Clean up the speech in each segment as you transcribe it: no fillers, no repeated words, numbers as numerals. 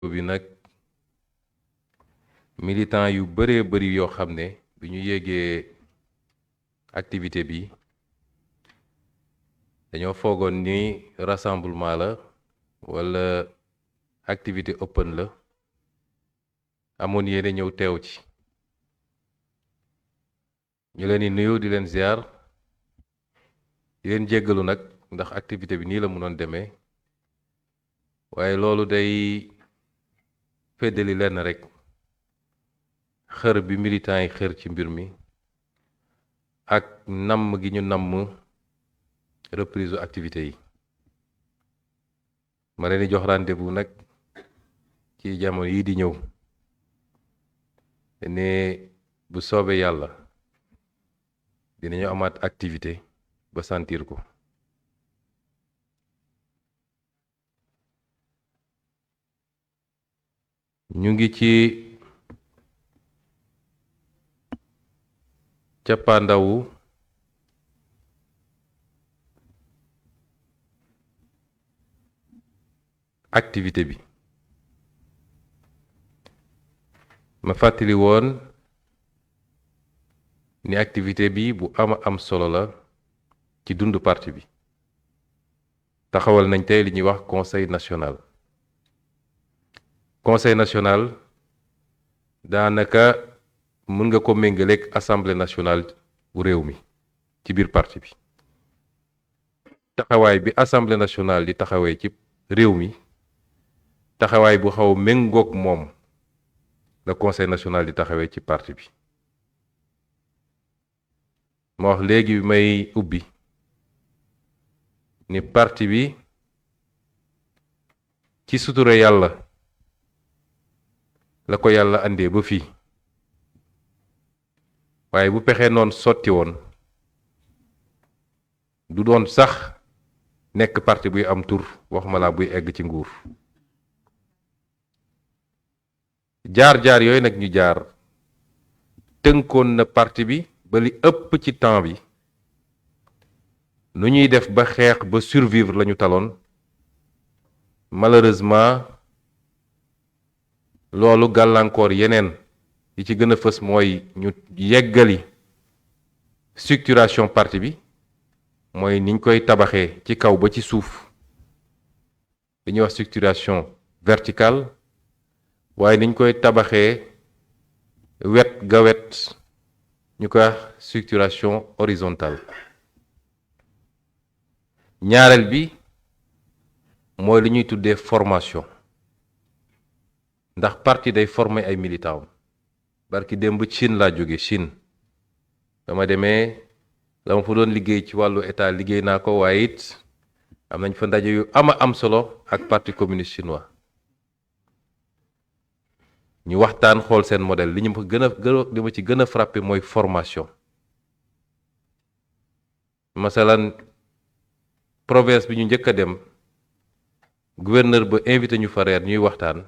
bi nag militant yu bëree bëri yoo xam ne bi ñu yéegee activité bi dañoo foogoon ni rassemblement la walla activité open la amoon yéene ñëw teew ci ñu leen di nuyu di leen ziar di leen jéggalu nag ndax activité bi nii la mënoon demee waaye loolu day feddali lenn rek xër bi militant yi xër ci mbir mi ak namm gi ñu namm reprise activité yi ma leen di jox rendez-vous nag ci jamono yi di ñëw ne bu soobee yàlla dinañu amaat activité ba sentir ko ñu ngi ci cappaandawu activité bi ma fàttali woon ni activité bi bu am solo la ci dundu parti bi taxawal nañ tey li ñuy wax conseil national daanaka mën nga ko méngaleeg assemblée nationale bu réew mi ci biir parti bi taxawaay bi assemblée nationale di taxawee ci réew mi taxawaay bu xaw méngoog moom la conseil national di taxawee ci parti bi ma wax léegi bi may ubbi ni parti bi ci sutura yàlla la ko yàlla andee ba fii waaye bu pexee noonu sotti woon du doon sax nekk parti buy am tur waxuma laa buy egg ci nguur jaar-jaar yooyu nag ñu jaar tënkoon na parti bi ba li ëpp ci temps bi nu ñuy def ba xeex ba survivre lañu taloon malheureusement loolu gàllankoor yeneen yi ci gën a fës mooy ñu yeggali structuration parti bi mooy niñ koy tabaxee ci kaw ba ci suuf dañuy wax structuration verticale waaye niñ koy tabaxee wet ga wet ñu koy wax structuration horizontale ñaareel bi mooy li ñuy tuddee formation ndax parti day former ay militants barki démb Chine laa jóge Chine dama demee la ma fa doon liggéey ci wàllu état liggéey naa ko waaye it am nañ fa ndaje yu am solo ak parti communiste chinois ñu waxtaan xool seen modèle li ma ci gën a frappé mooy formation masalan province bi ñu njëkk a dem gouverneur ba invité ñu fa reer ñuy waxtaan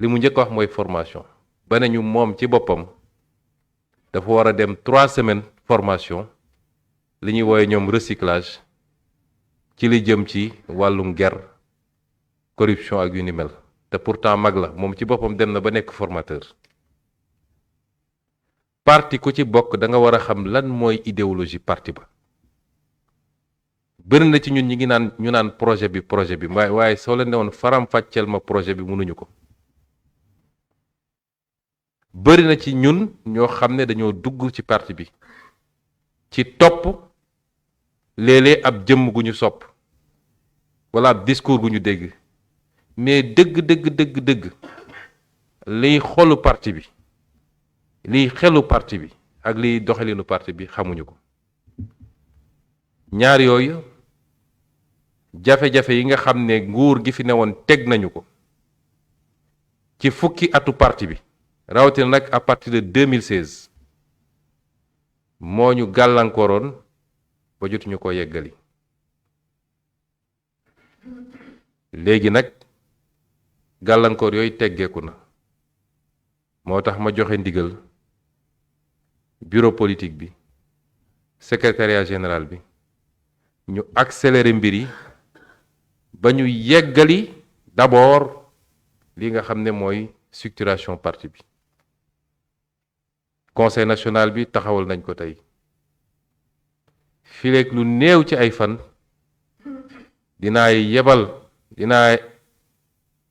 li mu njëkk a wax mooy formation ba ne ñu moom ci boppam dafa war a dem 3 semaines formation li ñuy woowe ñoom recyclage ci li jëm ci wàllum ger corruption ak yu ni mel te pourtant mag la moom ci boppam dem na ba nekk formateur parti ku ci bokk da nga war a xam lan mooy idéologie parti ba bëri na ci ñun ñi ngi naan projet bi waaye soo leen ne woon faram-fàcceel ma projet bi mënuñu ko bëri na ci ñun ñoo xam ne dañoo dugg ci parti bi ci topp léeg-léeg ab jëmm gu ñu sopp walla ab discours gu ñu dégg mais dëgg liy xolu parti bi liy xelu parti bi ak liy doxalinu parti bi xamuñu ko ñaar yooyu jafe-jafe yi nga xam ne nguur gi fi newoon teg nañu ko ci fukki atu parti bi rawatina nag à partir de 2016 moo ñu gàllankooroon ba jotuñu ko yeggali léegi nag gàllankoor yooyu teggeeku na moo tax ma joxe ndigal bureau politique bi secrétariat général bi ñu accélérer mbir yi ba ñu yeggali d'abord li nga xam ne mooy structuration parti bi. Conseil national bi taxawal nañ ko tey fileeg lu néew ci ay fan dinaa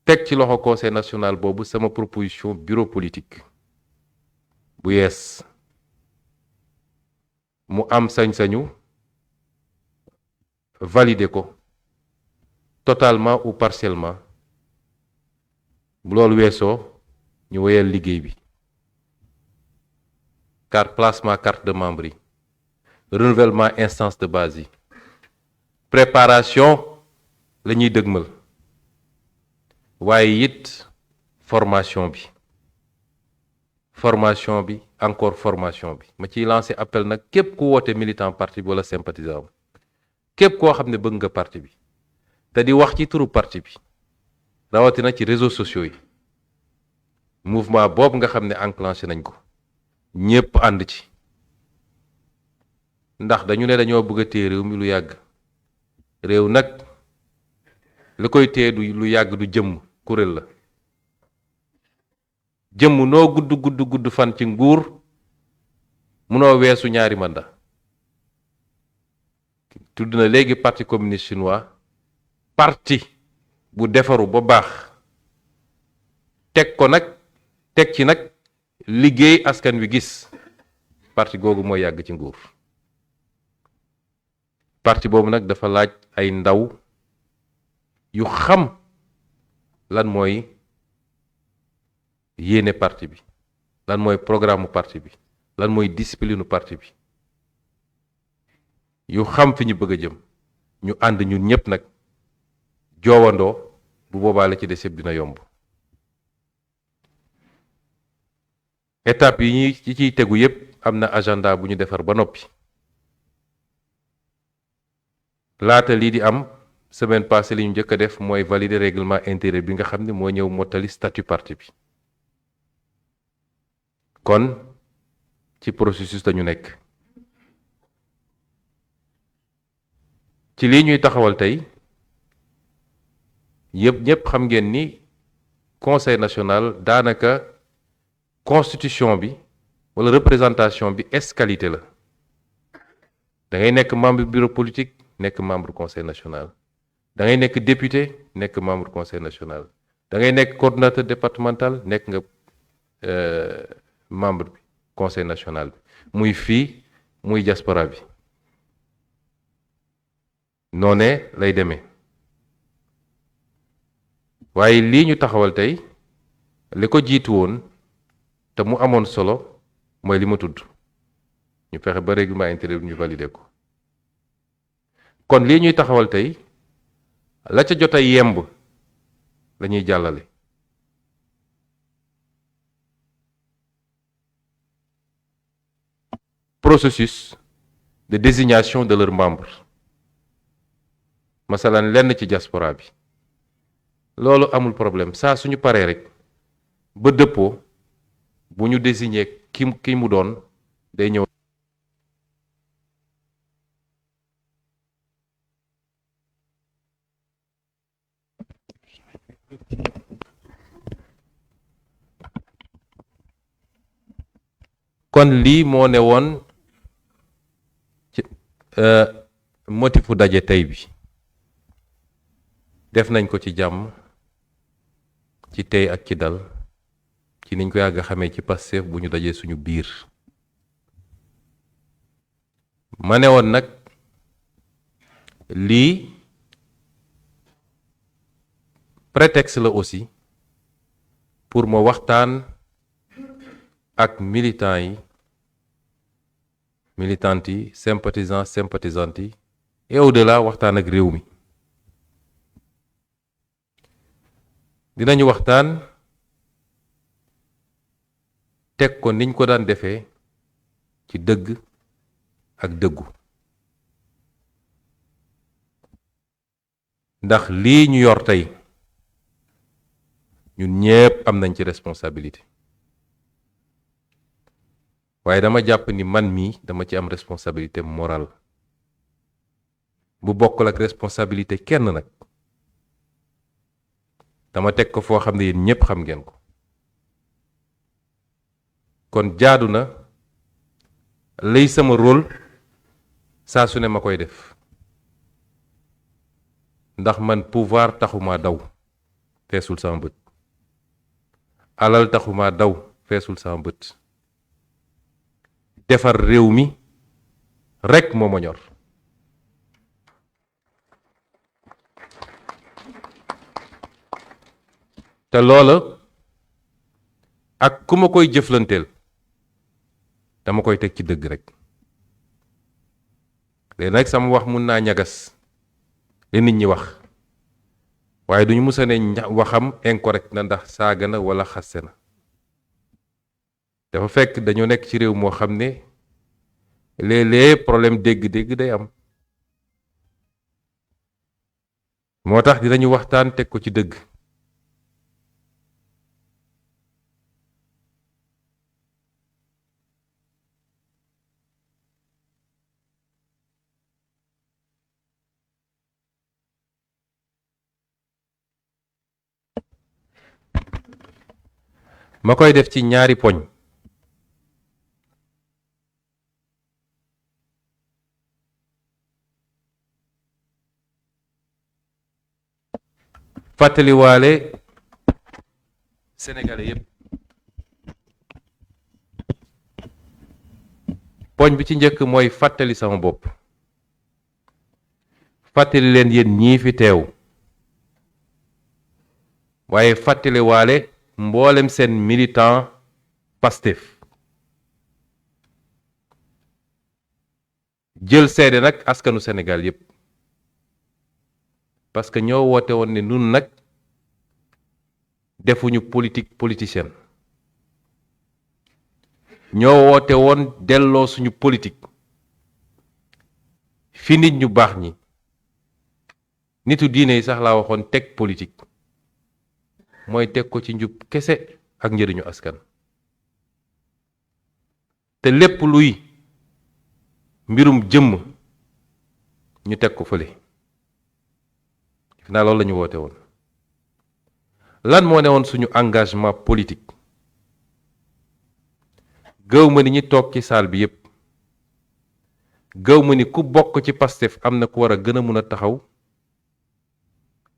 teg ci loxo conseil national boobu sama proposition bureau politique bu yees mu am sañ-sañu valider ko totalement ou partiellement bu loolu weesoo ñu wéyal liggéey bi. Placement carte de membre yi renouvellement instance de base yi préparation la ñuy dëgmal waaye it formation bi encore formation bi ma ciy lancer appel nag képp ku woote militant parti bi wala sympathisant képp koo xam ne bëgg nga parti bi te di wax ci turu parti bi rawatina ci réseaux sociaux yi mouvement boobu nga xam ne enclenché nañ ko ñépp ànd ci ndax dañu ne dañoo bëgg a téye réew mi lu yàgg réew nag li koy téye du lu yàgg du jëmm kuréel la jëmm noo gudd fan ci nguur munoo weesu ñaari mandat tudd na léegi parti communiste chinois parti bu defaru ba baax teg ci nag liggéey askan wi gis parti googu mooy yàgg ci nguur parti boobu nag dafa laaj ay ndaw yu xam lan mooy yéene parti bi lan mooy programme parti bi lan mooy discipline parti bi yu xam fi ñu bëgg a jëm ñu ànd ñun ñëpp nag joowandoo bu boobaa la ci des yëpp dina yomb. étape yi ciy tegu yépp am na agenda bu ñu defar ba noppi laata lii di am semaine passée li ñu njëkk a def mooy valider règlement intérieur bi nga xam ne moo ñëw mottali statut parti bi kon ci processus dañu nekk ci lii ñuy taxawal tey ñépp xam ngeen ni conseil national daanaka constitution bi wala représentation bi escalité la da ngay nekk membre bureau politique nekk membre conseil national da ngay nekk député nekk membre conseil national da ngay nekk coordonnateur départemental nekk nga membre bi conseil national bi muy fii muy diaspora bi noonee lay demee waaye lii ñu taxawal tey li ko jiitu woon te mu amoon solo mooy li ma tudd ñu fexe ba règlement intérieur bi ñu valider ko kon lii ñuy taxawal tey la ca jot a yemb la ñuy jàllale processus de désignation de leurs membres masalan lenn ci diaspora bi loolu amul problème saa suñu paree rek ba dëppoo bu ñu désigner ki mu doon day ñëw kon lii moo ne woon ci motifu daje tey bi def nañ ko ci jàmm ci tey ak ci dal ci niñ ko yàgg xamee ci Pastef bu ñu dajee suñu biir ma ne woon nag lii prétexte la aussi pour ma waxtaan ak militants yi sympathisantes yi et au-delà waxtaan ak réew mi dinañu waxtaan teg ko niñ ko daan defee ci dëgg ak dëggu ndax lii ñu yor tey ñun ñépp am nañ ci responsabilité waaye dama jàpp ni man mii dama ci am responsabilité morale bu bokkul ak responsabilité kenn nag dama teg ko foo xam ne yéen ñépp xam ngeen ko kon jaadu na lay sama rôle saa su ne ma koy def ndax man pouvoir taxuma daw feesul sama bët alal taxuma daw feesul sama bët defar réew mi rekk moo ma ñor te loola ak ku ma koy jëflanteel dama koy teg ci dëgg rek léegi nag sama wax mun naa ñagas li nit ñi wax waaye duñu musa ne waxam incorrect na ndax saaga na walla xaste na dafa fekk dañoo nekk ci réew moo xam ne léeg-léeg problème dégg-dégg day am moo tax dinañu waxtaan teg ko ci dëgg ma koy def ci ñaari poñ fàttaliwaale Sénégalais yépp poñ bi ci njëkk mooy fàttali sama bopp fàttali leen yéen ñii fi teew waaye fàttaliwaale mboolem seen militant Pastef jël seede nag askanu Sénégal yépp parce que ñoo woote woon ne nun nag defuñu politique politicienne ñoo woote woon delloo suñu politique fi nit ñu baax ñi nitu diine yi sax laa waxoon teg politique mooy teg ko ci njub kese ak njëriñu askan te lépp luy mbirum jëmm ñu teg ko fële fi naa loolu la ñu woote woon lan moo ne woon suñu engagement politique gëw ma ni ñi toog ci salle bi yépp gëw ma ni ku bokk ci Pastef am na ku war a gën a mun a taxaw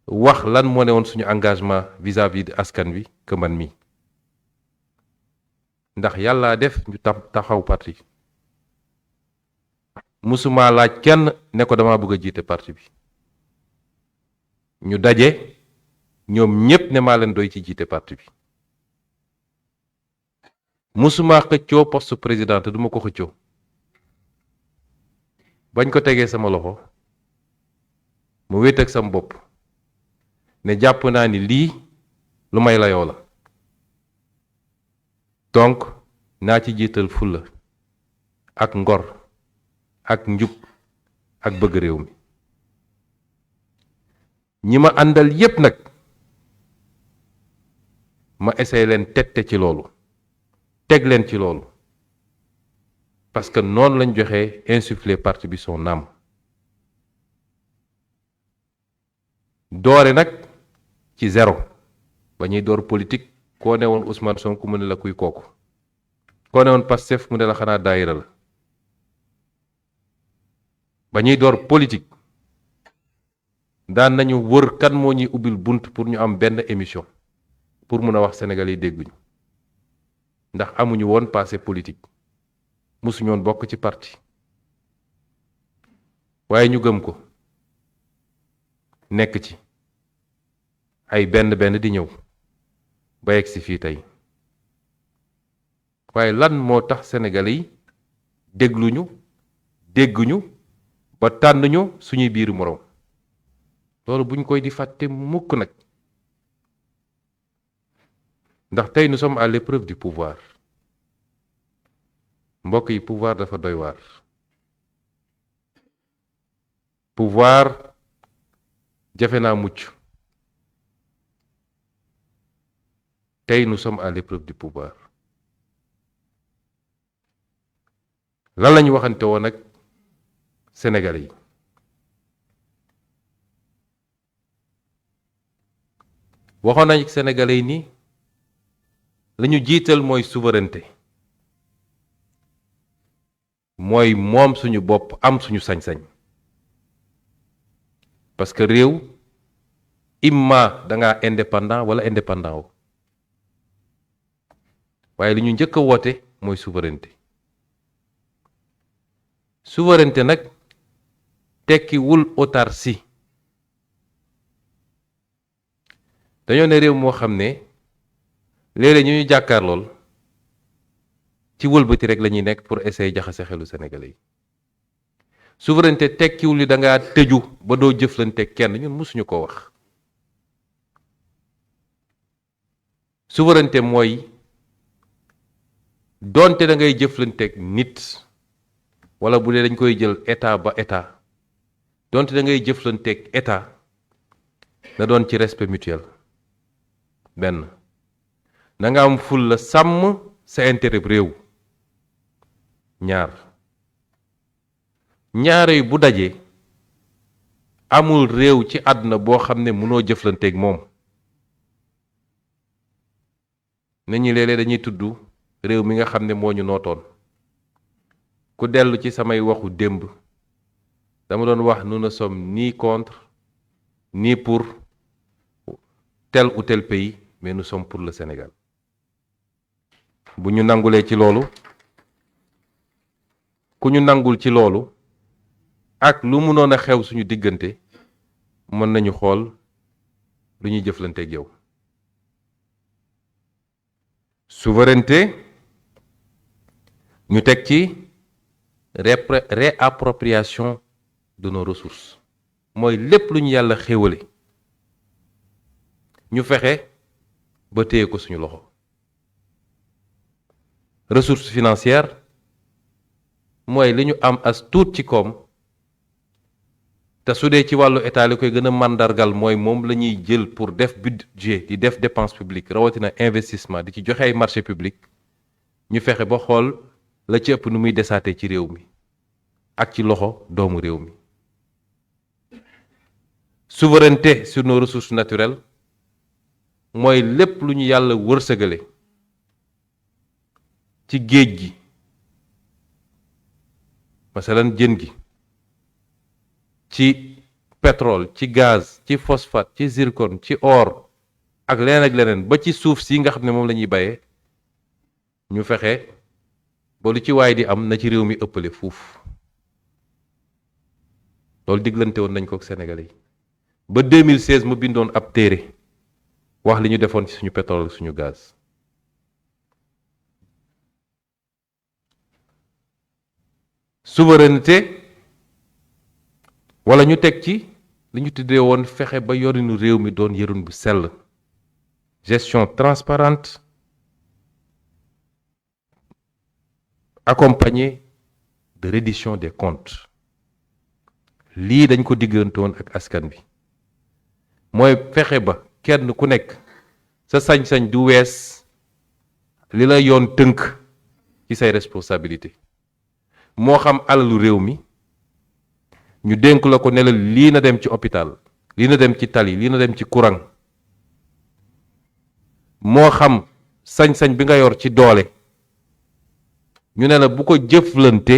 wax lan moo ne woon suñu engagement vis-à-vis de askan wi que man mi ndax yàlla def ñu taxaw parti musuma laaj kenn ne ko dama bëgg a jiite parti bi ñu daje ñoom ñépp ne maa leen doy ci jiite parti bi musuma xëccoo poste président te duma ko xëccoo bañ ko tegee sama loxo mu wéet ak sama bopp ne jàpp naa ni lii lu may layoo la donc naa ci jiital fulla ak ngor ak njub ak bëgg réew mi ñi ma àndal yépp nag ma essayé leen tette ci loolu teg leen ci loolu parce que noonu lañ joxe insuffler parti bi son âme doore nag ci zéro ba ñuy door politique koo ne woon Ousmane Sonko mu ne la kuy kooku koo ne woon Pastef mu ne la xanaa daayira la ba ñuy door politique daan nañu wër kan moo ñuy ubbil bunt pour ñu am benn émission pour mun a wax Sénégal yi dégguñu ndax amuñu woon passé politique musuñu woon bokk ci parti waaye ñu gëm ko nekk ci ay benn di ñëw ba yegg si fii tey waaye lan moo tax Sénégalais yi dégluñu dégguñu ba tànnuñu suñuy biiru moroom loolu buñ koy di fàtte mukk nag ndax tey nous sommes à l'épreuve du pouvoir mbokk yi pouvoir dafa doy waar pouvoir jafe naa mucc tey nous sommes à l'épreuve du pouvoir lan lañu waxante woon ak Sénégalais yi waxoon nañ Sénégalais yi ni la ñu jiital mooy souveraineté mooy moom suñu bopp am suñu sañ-sañ parce que réew imma da ngaa indépendant wala indépendant wu waaye li ñu njëkk a woote mooy souveraineté souveraineté nag tekkiwul autarcie dañoo ne réew moo xam ne léeg-léeg ñu jàkkaar lool ci wëlbati rek la ñuy nekk pour essayer jaxase xelu Sénégalais yi souveraineté tekkiwul ni da ngaa tëju ba doo jëflante kenn ñun mësuñu ko wax souveraineté mooy doonte da ngay jëflanteeg nit wala bu dee dañ koy jël état ba état doonte da ngay jëflanteeg état na doon ci respect mutuel benn na nga am ful la sàmm sa intérêt réew ñaare bu dajee amul réew ci àdduna boo xam ne mënoo jëflanteeg moom nit ñi léeg-léeg dañuy tudd réew mi nga xam ne moo ñu nootoon ku dellu ci samay waxu démb dama doon wax nous ne sommes ni contre ni pour tel ou tel pays mais nous sommes pour le Sénégal bu ñu nangulee ci loolu ku ñu nangul ci loolu ak lu mënoon a xew suñu diggante mën nañu xool lu ñuy jëflanteeg yow souveraineté ñu teg ci réappropriation de nos ressources mooy lépp lu ñu yàlla xéwale ñu fexe ba téye ko suñu loxo ressources financières mooy li ñu am as tuut ci koom te su dee ci wàllu état li koy gën a màndargal mooy moom la ñuy jël pour def budget di def dépense publique rawatina investissement di ci joxe ay marché public ñu fexe ba xool la ci ëpp nu muy desaatee ci réew mi ak ci loxo doomu réew mi souveraineté sur nos ressources naturelles mooy lépp lu ñu yàlla wërsëgale ci géej gi masalan jën gi ci pétrole ci gaz ci phosphate ci zircon ci or ak leneen ba ci suuf si nga xam ne moom la ñuy bayee ñu fexe ba lu ci waay di am na ci réew mi ëppale fuuf loolu diglante woon nañ ko ak Sénégalais yi ba 2016 mu bindoon ab téere wax li ñu defoon ci suñu pétrole suñu gaz souveraineté wala ñu teg ci li ñu tuddee woon fexe ba yorinu réew mi doon yorinu bu sell gestion transparente accompagnée de reddition des comptes lii dañ ko diggante woon ak askan bi mooy fexe ba kenn ku nekk sa sañ-sañ du wees li la yoon tënk ci say responsabilité moo xam alalu réew mi ñu dénk la ko ne la lii na dem ci hôpital lii na dem ci tali lii na dem ci courant moo xam sañ-sañ bi nga yor ci doole ñu ne la bu ko jëflante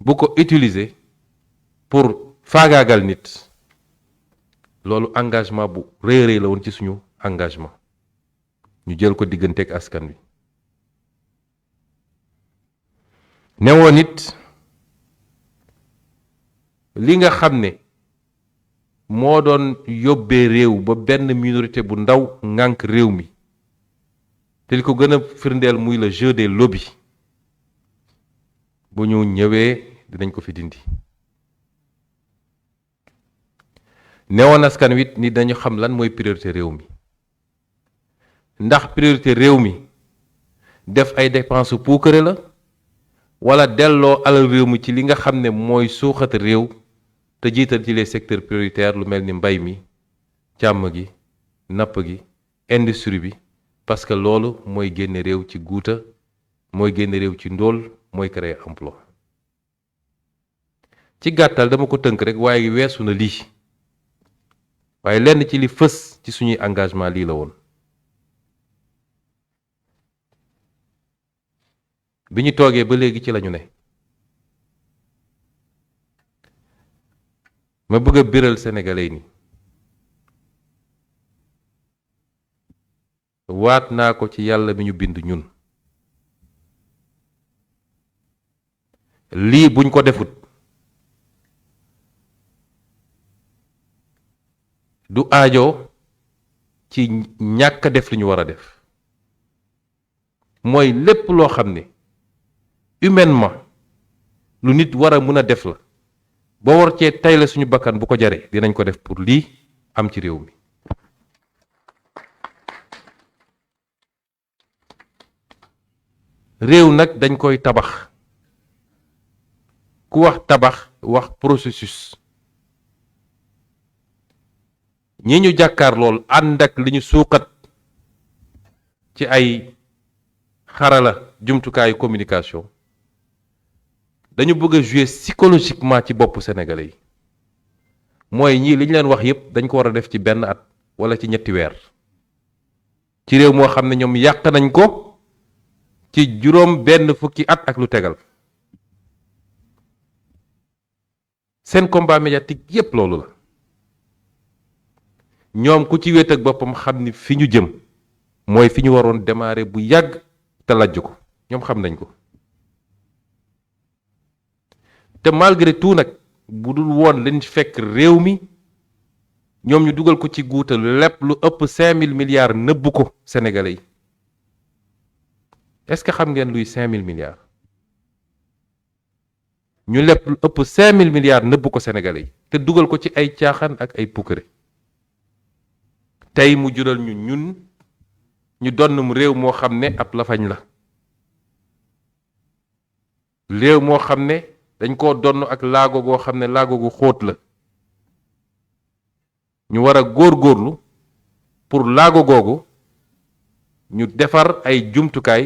bu ko utiliser pour faagaagal nit loolu engagement bu rëy la woon ci suñu engagement ñu jël ko digganteeg askan wi ne woon it li nga xam ne moo doon yóbbee réew ba benn minorité bu ndaw ŋànk réew mi te li ko gën a firndeel muy le jeu des lobbies bu ñu ñëwee dinañ ko fi dindi newoon askan wi ni dañu xam lan mooy priorité réew mi ndax priorité réew mi def ay dépenses puukare la wala delloo alal réew mi ci li nga xam ne mooy suuxat réew te jiital ci les secteurs prioritaires lu mel ni mbay mi càmm gi napp gi industrie bi parce que loolu mooy génne réew ci guuta mooy génne réew ci ndóol mooy créer emploi ci gàttal dama ko tënk rek waaye weesu na lii waaye lenn ci li fës ci suñuy engagement lii la woon. bi ñu toogee ba léegi ci lañu ne. ma bëgg a biral sénégalais ni waat naa ko ci yàlla mi ñu bind ñun lii buñ ko defut du aajo ci ñàkk a def li ñu war a def mooy lépp loo xam ne humainement lu nit war a mën a def la boo war cee tayle suñu bakkan bu ko jaree dinañ ko def pour lii am ci réew mi. réew nag dañ koy tabax ku wax tabax wax processus ñi ñu jàkkaar lool ànd ak li ñu suuxat ci ay xarala jumtukaayu communication dañu bëgg a jouer psychologiquement ci boppu sénégalais yi mooy ñii li ñu leen wax yépp dañ ko war a def ci benn at wala ci ñetti weer ci réew moo xam ne ñoom yàq nañ ko ci juróom benn fukki at ak lu tegal seen combat médiatique yépp loolu la ñoom ku ci wéet ak boppam xam ni fi ñu jëm mooy fi ñu waroon démarrer bu yàgg te lajj ko ñoom xam nañ ko te malgré tout nag bu dul woon lañ fekk réew mi ñoom ñu dugal ko ci guuta lépp lu ëpp 5000 milliards nëbb ko sénégalais yi est-ce que xam ngeen luy 5000 milliards ñu lépp lu ëpp 5000 milliards nëbb ko sénégalais yi te dugal ko ci ay caaxaan ak ay pukkare tey mu jural ñun ñu donnum réew moo xam ne ab lafañ la réew moo xam ne dañ koo donn ak laago goo xam ne laago gu xóot la ñu war a góorgóorlu pour laago googu ñu defar ay jumtukaay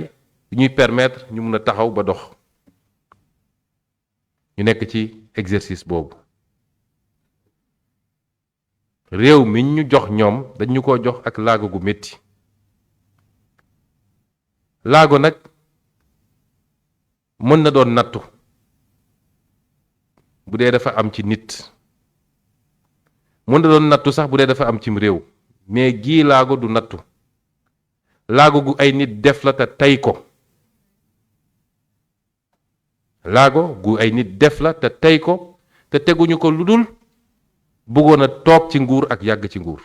yu ñuy permettre ñu mun a taxaw ba dox ñu nekk ci exercice boobu réew mi ñu jox ñoom dañu ko jox ak laago gu metti laago nag mën na doon nattu bu dee dafa am ci nit mën na doon nattu sax bu dee dafa am cim réew mais gii laago du nattu laago gu ay nit def la te tey ko laago gu ay nit def la te tey ko te teguñu ko lu dul bëggoon a toog ci nguur ak yàgg ci nguur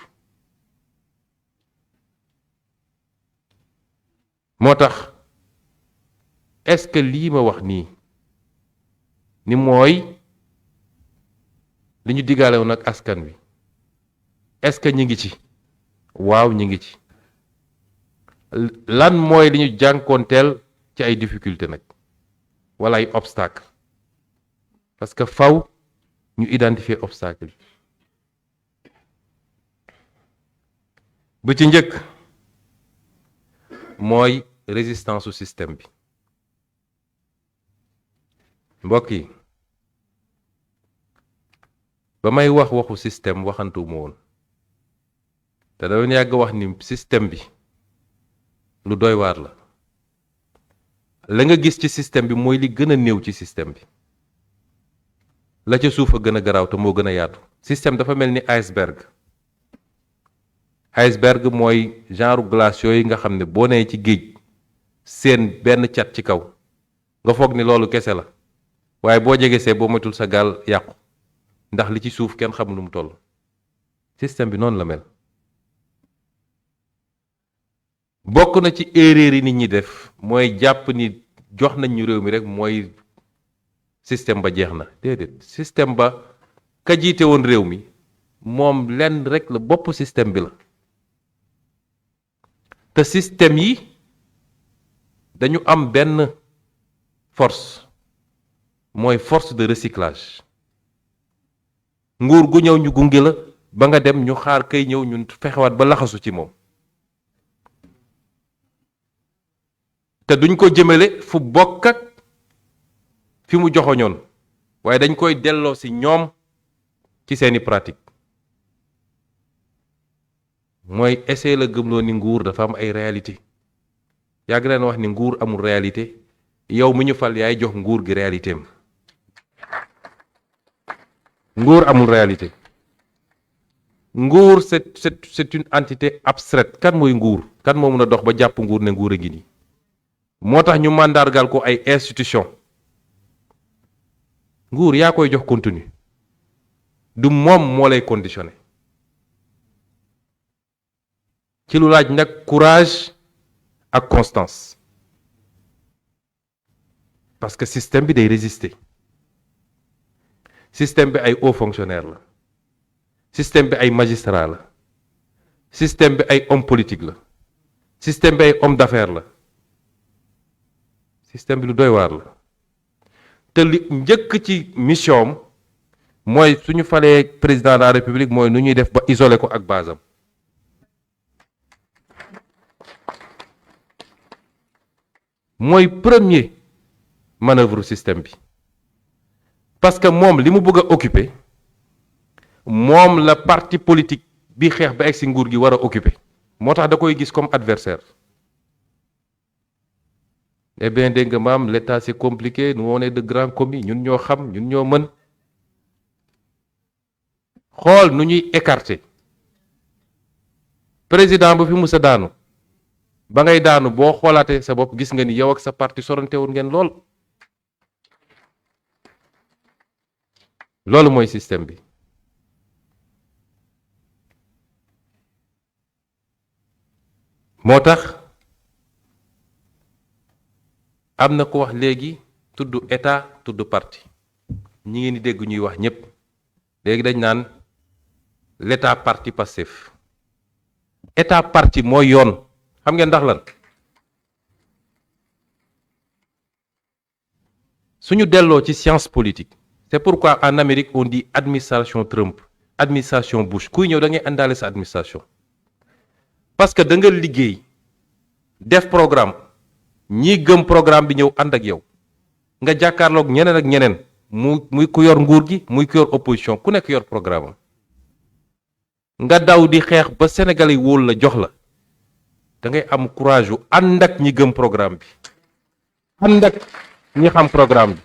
moo tax est-ce que lii ma wax nii ni mooy li ñu diggaale woon ak askan wi est-ce que ñi ngi ci waaw ñi ngi ci lan mooy li ñu jànkoonteel ci ay difficulté nag wala ay obstacle parce que faw ñu identifier obstacle yi bu ci njëkk mooy résistance au système bi mbokk yi ba may wax waxu système waxantuma woon te dama yàgg wax ni système bi lu doy waar la nga gis ci système bi mooy li gën a néew ci système bi la ca suuf a gën a garaaw te moo gën a yaatu système dafa mel ni iceberg mooy genre glace yooyu nga xam ne boo nee ci géej seen benn cat ci kaw nga foog ni loolu kese la waaye boo jegesee boo matul sa gaal yàqu ndax li ci suuf kenn xamul nu mu toll système bi noonu la mel bokk na ci erreur yi nit ñi def mooy jàpp ni jox nañ ñu réew mi rek mooy système ba jeex na déedéet système ba ka jiite woon réew mi moom lenn rek la bopp système bi la te système yi dañu am benn force mooy force de recyclage nguur gu ñëw ñu gunge la ba nga dem ñu xaar kay ñëw ñun fexewaat ba laxasu ci moom te duñ ko jëmale fu bokk ak fi mu joxoñoon waaye dañ koy delloo ci ñoom ci seeni pratique mooy essayer la gëmloo ni nguur dafa am ay réalité yàgg leen wax ni nguur amul réalité yow mi ñu fal yaay jox nguur gi réalité am nguur amul réalité nguur c'est une entité abstraite kan mooy nguur kan moo mën a dox ba jàpp nguur ne nguur a ngi nii moo tax ñu màndargal ko ay institution nguur yaa koy jox contenu du moom moo lay conditionné ci lu laaj nag courage ak constance parce que système bi day résister système bi ay hauts fonctionnaires la système bi ay magistrats la système bi ay homme politique la système bi ay homme d'affaires la système bi lu doy waar la te li njëkk ci mission mooy suñu falee président de la république mooy nu ñuy def ba isoler ko ak basam mooy premier manœuvre système bi parce que moom li mu bëgg a occuper moom la parti politique bi xeex ba egg si nguur gi war a occuper moo tax da koy gis comme adversaire eh bien dégg nga maam l'état c'est compliqué nous on est de grands commis ñun ñoo xam ñun ñoo mën xool nu ñuy écarter président bu fi musa daanu ba ngay daanu boo xoolaatee sa bopp gis nga ni yow ak sa parti sorantewul ngeen lool loolu mooy système bi moo tax am na ko wax léegi tudd état tudd parti ñi ngeen di dégg ñuy wax ñépp léegi dañ naan l'état parti Pastef état parti mooy yoon xam ngeen ndax lan suñu delloo ci science politique c'est pourquoi en Amérique on dit administration Trump administration Bush kuy ñëw da ngay àndaale sa administration parce que da nga liggéey def programme ñi gëm programme bi ñëw ànd ak yow nga jàkkaarloog ñeneen ak ñeneen muy ku yor nguur gi muy ku yor opposition ku nekk yor programme am nga daw di xeex ba Sénégal yi wóolu la jox la da ngay am courage yu ànd ak ñi gëm programme bi ànd ak ñi xam programme bi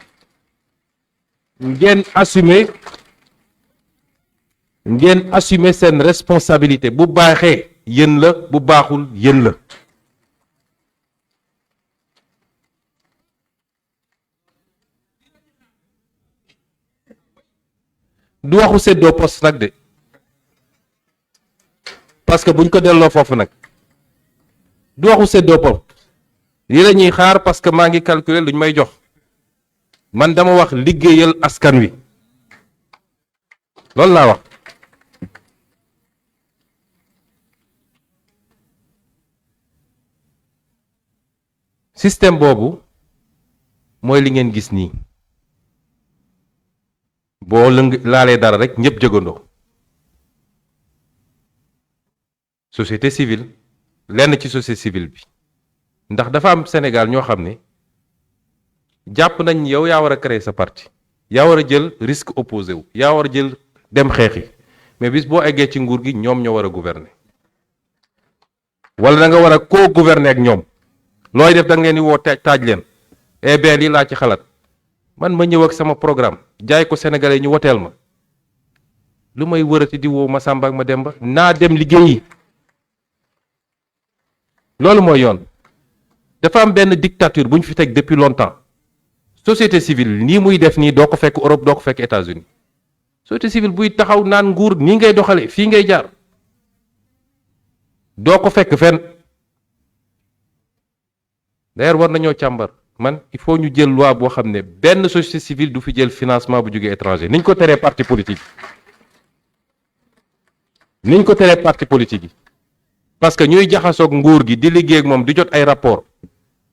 ngeen assumer seen responsabilité bu baaxee yéen la bu baaxul yéen la du waxu séddoo poste nag de parce que buñ ko delloo foofu nag du waxu séddoo poste lii la ñuy xaar parce que maa ngi calculer luñ may jox man dama wax liggéeyal askan wi loolu laa wax système boobu mooy li ngeen gis nii boo laalee dara rek ñëpp jëgandoo société civile lenn ci société civile bi ndax dafa am Sénégal ñoo xam ne jàpp nañ yow yaa war a créer sa parti yaa war a jël risque opposé wu yaa war a jël dem xeexi mais bis boo eggee ci nguur gi ñoom ñoo war a gouverner wala da nga war a co-gouverner ak ñoom looy def da nga leen di woo taaj leen eh bien lii laa ci xalaat man ma ñëw ak sama programme jaay ko sénégalais ñu woteel ma lu may wërati di woo ma Samba ak ma Demba naa dem liggéeyi loolu mooy yoon dafa am benn dictature bu ñu fi teg depuis longtemps société civile nii muy def nii doo ko fekk Europe doo ko fekk États-Unis société civile buy taxaw naan nguur nii ngay doxale fii ngay jaar doo ko fekk fenn d'ailleurs war nañoo càmbar man il faut ñu jël loi boo xam ne benn société civile du fi jël financement bu jógee étranger niñ ko teree parti politique niñ ko teree parti politique yi parce que ñuy jaxasoog nguur gi di liggéey ak moom di jot ay rapport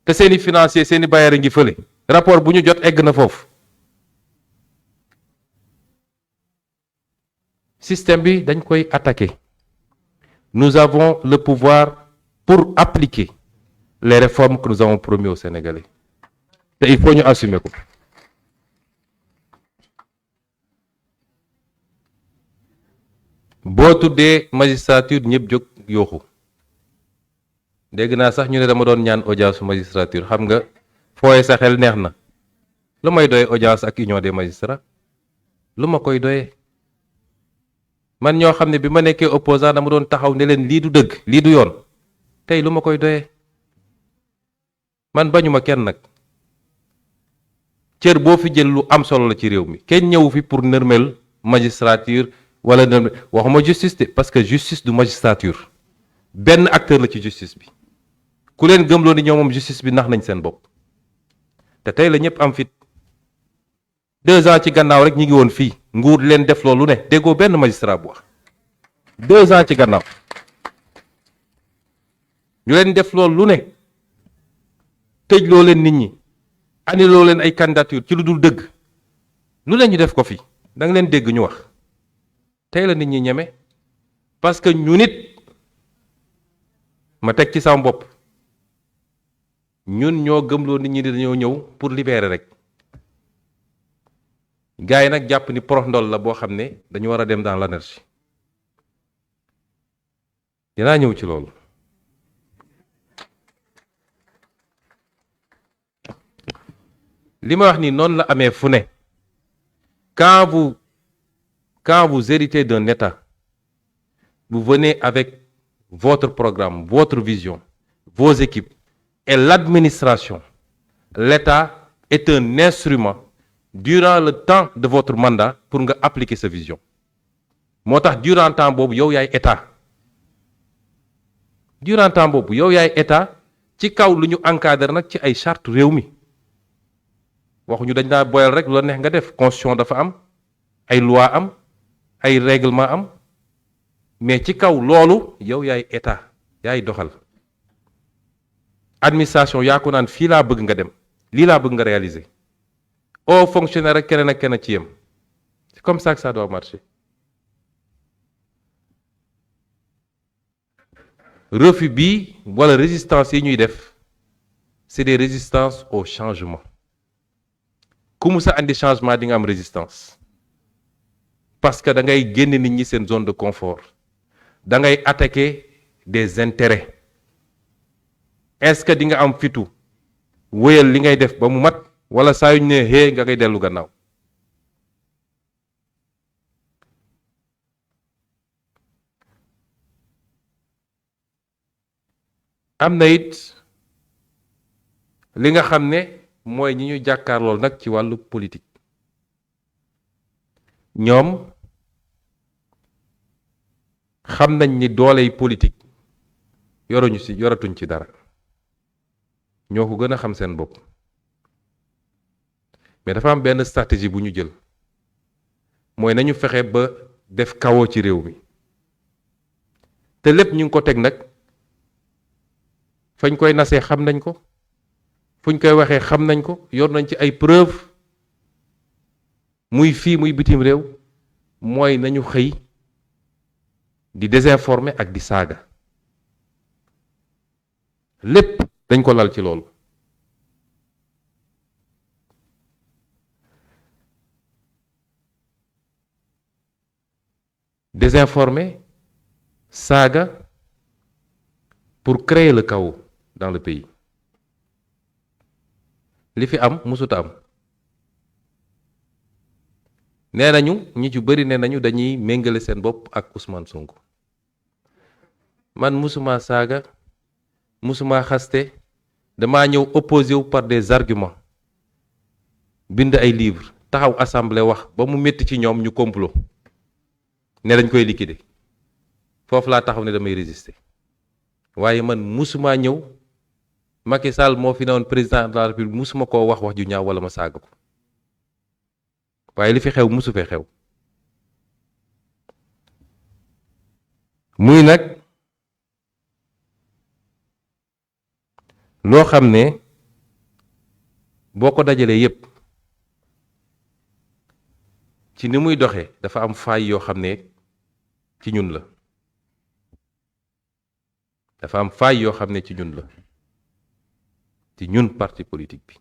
te seeni financier seeni bailleur ngi fële rapport bu ñu jot egg na foofu système bi dañ koy attaquer nous avons le pouvoir pour appliquer les réformes que nous avons promis aux Sénégalais te il faut ñu assumer ko boo tuddee magistrature ñëpp jóg yooxu dégg naa sax ñu ne dama doon ñaan audience su magistrature xam nga fooye sa xel neex na lu may doye audience ak union des magistrats lu ma koy doyee man ñoo xam ne bi ma nekkee opposant dama doon taxaw ne leen lii du dëgg lii du yoon tey lu ma koy doyee man bañuma kenn nag cër boo fi jël lu am solo la ci réew mi kenn ñëwu fi pour nërmel magistrature wala nërmel waxuma justice de parce que justice du magistrature benn acteur la ci justice bi ku leen gëmloo ni ñoom moom justice bi nax nañ seen bopp te tey la ñëpp am fit 2 ans ci gannaaw rek ñi ngi woon fii nguur leen def loolu ne déggoo benn magistrat bu wax 2 ans ci gannaaw ñu leen def loolu lu ne tëj loo leen nit ñi annulé leen ay candidature ci lu dul dëgg lu leen ñu def ko fi da nga leen dégg ñu wax tey la nit ñi ñeme parce que ñu nit ma teg ci sama bopp ñun ñoo gëmloo nit ñi dañoo ñëw pour libérer rek gars yi nag jàpp ni porox ndol la boo xam ne dañu war a dem dans l'anarchie dinaa ñëw ci loolu li ma wax ni noonu la amee fu ne quand vous héritez d'un État vous venez avec votre programme votre vision vos équipes et l'administration l'État est un instrument durant le temps de votre mandat pour nga appliquer sa vision moo tax durant temps boobu yow yaay état durant temps boobu yow yaay état ci kaw lu ñu encadré nag ci ay charte réew mi waxuñu dañ daa boyal rek lu la neex nga def constitution dafa am ay loi am ay règlement am mais ci kaw loolu yow yaay état yaay doxal administration yaa ko naan fii laa bëgg nga dem lii laa bëgg nga réaliser au fonctionnaire rek keneen ak keneen ci yem c'est comme ça que ça doit marcher refus bi wala résistance yi ñuy def c'est des résistances au changement ku mu sa andi changement di nga am résistance parce que da ngay génn nit ñi seen zone de confort da ngay attaquer des intérêts est-ce que di nga am fitu wéyal li ngay def ba mu mat wala saa yu ñu ne hee nga koy dellu gannaaw am na it li nga xam ne mooy ñi ñu jàkkaarlool nag ci wàllu politique ñoom xam nañ ni dooley politique yoratuñ ci dara ñoo ko gën a xam seen bopp mais dafa am benn stratégie bu ñu jël mooy nañu fexe ba def kawoo ci réew mi te lépp ñu ngi ko teg nag fañ koy nasee xam nañ ko fuñ koy waxee xam nañ ko yor nañ ci ay preuve muy fii muy bitim réew mooy nañu xëy di désinformer ak di saaga lépp dañ ko lal ci loolu désinformer saaga pour créer le chaos dans le pays li fi am musuta am nee nañu ñi ci bëri nee nañu dañuy méngale seen bopp ak Ousmane Sonko man musuma saaga musuma xaste damaa ñëw opposé wu par des arguments bind ay livres taxaw assemblée wax ba mu métti ci ñoom ñu complot ne dañ koy liquider foofu laa taxaw ne damay résister waaye man musuma ñëw Macky Sall moo fi newoon président de la République musuma koo wax ju ñaaw wala ma saaga ko waaye li fi xew musu fee xew muy nag loo xam ne boo ko dajalee yépp ci ni muy doxee dafa am faay yoo xam ne ci ñun la dafa am faay yoo xam ne ci ñun la ci ñun parti politique bi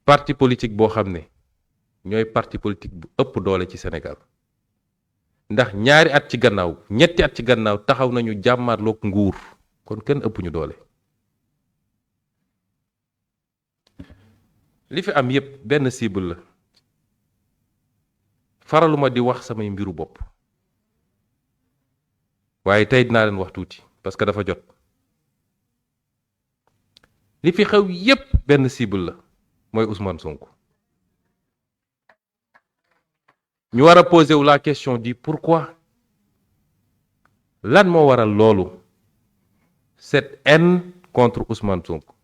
parti politique boo xam ne ñooy parti politique bu ëpp doole ci Sénégal ndax ñaari at ci gannaaw ñetti at ci gannaaw taxaw nañu jàmmarloog nguur kon kenn ëpp ñu doole. li fi am yépp benn cible la faraluma di wax samay mbiru bopp waaye tey dinaa leen wax tuuti parce que dafa jot. li fi xew yépp benn cible la mooy Ousmane Sonko. ñu war a poser wu la question du pourquoi lan moo waral loolu cette haine contre Ousmane Sonko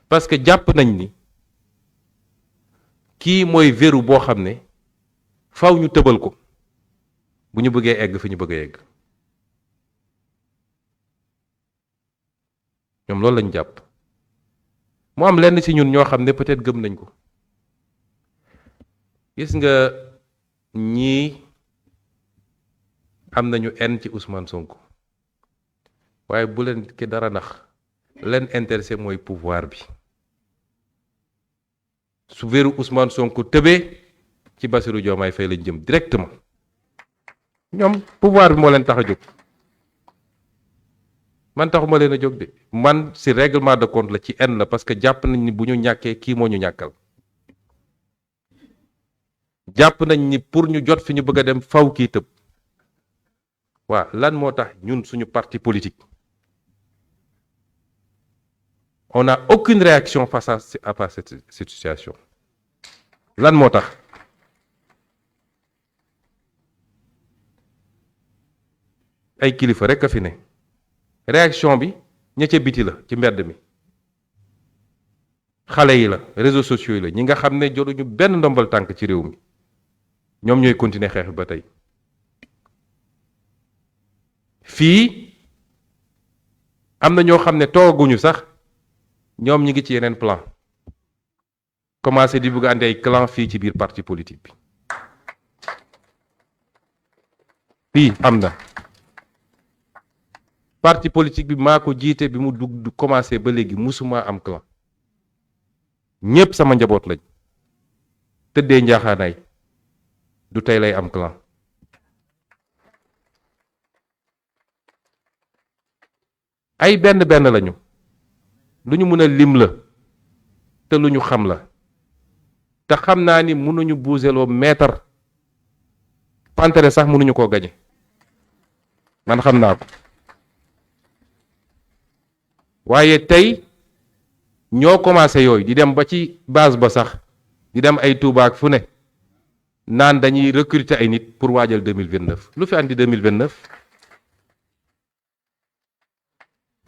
parce que jàpp nañ ni kii mooy verrou boo xam ne faw ñu tëbal ko bu ñu bëggee egg fi ñu bëgg a egg ñoom loolu lañ jàpp. mu am lenn ci ñun ñoo xam ne peut-être gëm nañ ko. gis nga ñii am nañu haine ci Ousmane Sonko waaye bu leen ki dara nax leen intéressé mooy pouvoir bi su veru Ousmane Sonko tëbee ci Bassirou Diomaye Faye lañ jëm directement ñoom pouvoir bi moo leen tax a jóg man taxuma leen a jóg de man ci règlement de compte la ci haine la parce que jàpp nañ ni bu ñu ñàkkee kii moo ñu ñàkkal. jàpp nañ ni pour ñu jot fi ñu bëgg a dem faw kii tëb waaw lan moo tax ñun suñu parti politique on n'a aucune réaction face à cette situation lan moo tax ay kilifa rek a fi ne réaction bi ña ca biti la ci mbedd mi xale yi la réseaux sociaux yi la ñi nga xam ne jotuñu benn ndombal tànk ci réew mi ñoom ñooy continuer xeex ba tey fii am na ñoo xam ne tooguñu sax ñoom ñi ngi ci yeneen plan commencé di bëgg a andi ay clan fii ci biir parti politique bi fii am na parti politique bi maa ko jiite bi mu dugg commencé ba léegi musuma am clan ñépp sama njaboot lañ tëddee njaaxaanaay du tey lay am clan ay benn lañu lu ñu mën a lim la te lu ñu xam la te xam naa ni mënuñu buuseloo meetar pantere sax mënuñu koo gañe man xam naa ko waaye tey ñoo commencé yooyu di dem ba ci base ba sax di dem ay Touba ak fu ne naan dañuy recruter ay nit pour waajal 2029 lu fi andi 2029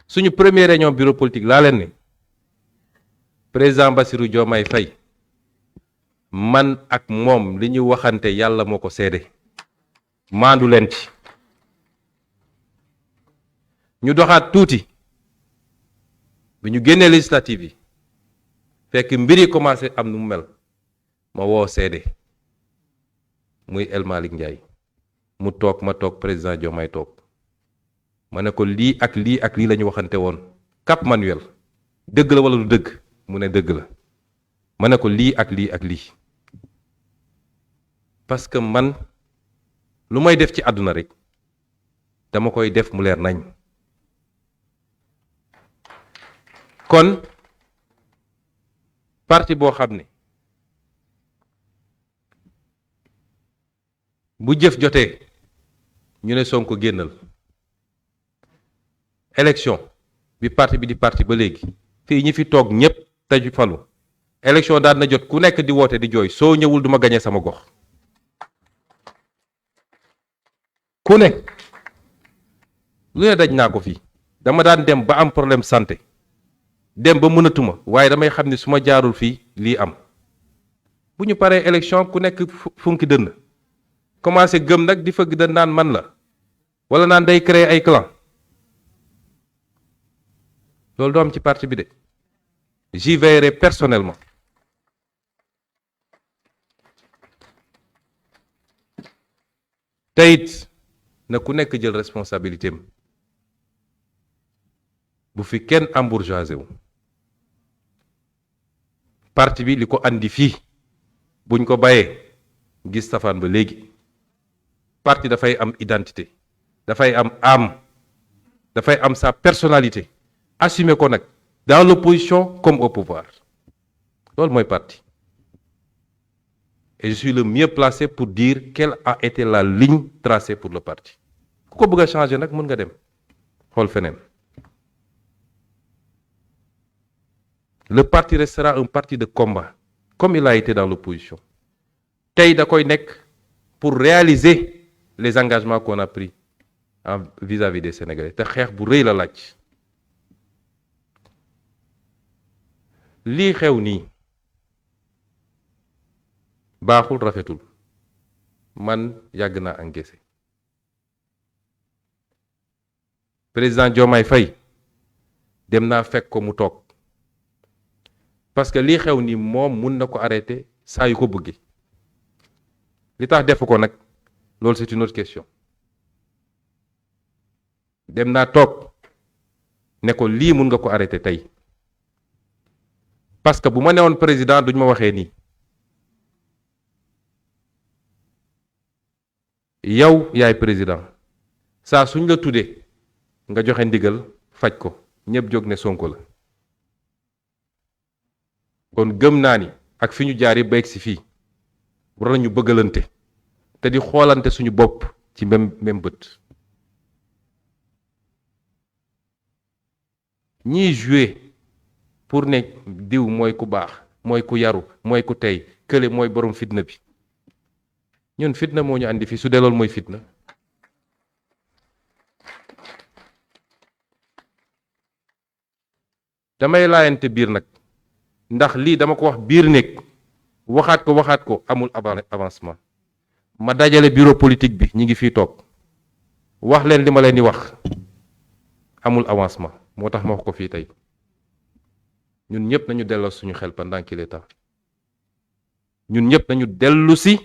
suñu première réunion bureau politique laa leen ne président Bassirou Diomaye Faye man ak moom li ñu waxante yàlla moo ko seede maandu leen ci ñu doxaat tuuti bi ñu génnee législative yi fekk mbir yi commencé am nu mu mel ma woo seede muy El Malick Ndiaye mu toog ma toog président Diomaye toog ma ne ko lii ak lii ak lii la ñu waxante woon Cap Manuel dëgg la wala du dëgg mu ne dëgg la ma ne ko lii ak lii ak lii parce que man lu may def ci àdduna rek dama koy def mu leer nañ kon parti boo xam ne bu jëf jotee ñu ne Sonko génnal élection bi parti bi di parti ba léegi fii ñi fi toog ñépp taju falu élection daan na jot ku nekk di woote di jooy soo ñëwul duma gañe sama gox ku ne lu ne daj naa ko fii dama daan dem ba am problème santé dem ba mënatuma waaye damay xam ne su ma jaarul fii lii am bu ñu paree élection ku nekk funki dënn commencé gëm nag di fëgg dënn naan man la wala naan day créer ay clan loolu doo am ci parti bi de j'y veillerai personnellement teyit na ku nekk jël responsabilité am bu fi kenn embourgeoisé wu parti bi li ko andi fii buñ ko bàyyee gis safaan ba léegi. Parti dafay am identité dafay am âme dafay am sa personnalité assumer ko nag dans l'opposition comme au pouvoir loolu mooy parti. Et je suis le mieux placé pour dire quelle a été la ligne tracée pour le parti ku ko bëgg a changer nag mën nga dem xool feneen. Le parti restera un parti de combat comme il a été dans l'opposition tey da koy nekk pour réaliser les engagements qu'on a pris vis-à-vis des Sénégalais te xeex bu rëy la laaj. lii xew nii baaxul rafetul man yàgg naa encaissé. Président Diomaye Faye dem naa fekk ko mu toog parce que lii xew nii moom mun na ko arrêter saa yu ko bëggee li tax def ko nag loolu c'est une autre question. dem naa toog ne ko lii mun nga ko arrêter tey parce que bu ma newoon président duñ ma waxee nii. yow yaay président saa suñ la tuddee nga joxe ndigal faj ko ñëpp jóg ne Sonko la. kon gëm naa ni ak fi ñu jaar yi ba egg si fii war nañu bëggalante te di xoolante suñu bopp ci même bët. ñiy jouer pour ne diw mooy ku baax mooy ku yaru mooy ku tey kële mooy borom fitna bi ñun fitna moo ñu andi fii su dee loolu mooy fitna. damay laayante biir nag ndax lii dama ko wax biir nekk waxaat ko amul avancement. ma dajale bureau politique bi ñi ngi fii toog wax leen li ma leen di wax amul avancement moo tax ma wax ko fii tey. ñun ñëpp nañu delloo suñu xel pendant qu'il est temps ñun ñëpp nañu dellu si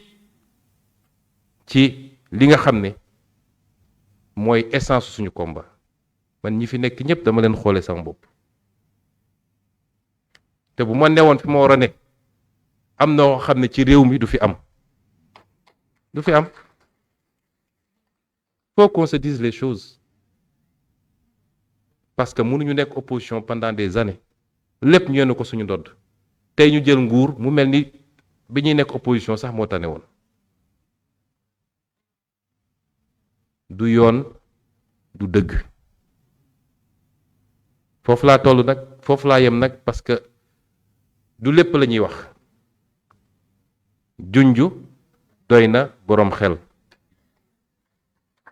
ci li nga xam ne mooy essence suñu combat. man ñi fi nekk ñëpp dama leen xoole sama bopp te bu ma newoon fi ma war a ne am na yoo xam ne ci réew mi du fi am. Faut qu'on se dise les choses parce que mënuñu nekk opposition pendant des années lépp ñu yenn ko suñu ndodd tey ñu jël nguur mu mel ni bi ñuy nekk opposition sax moo tane woon. du yoon du dëgg foofu laa toll nag foofu laa yem nag parce que du lépp la ñuy wax junju doy na boroom xel.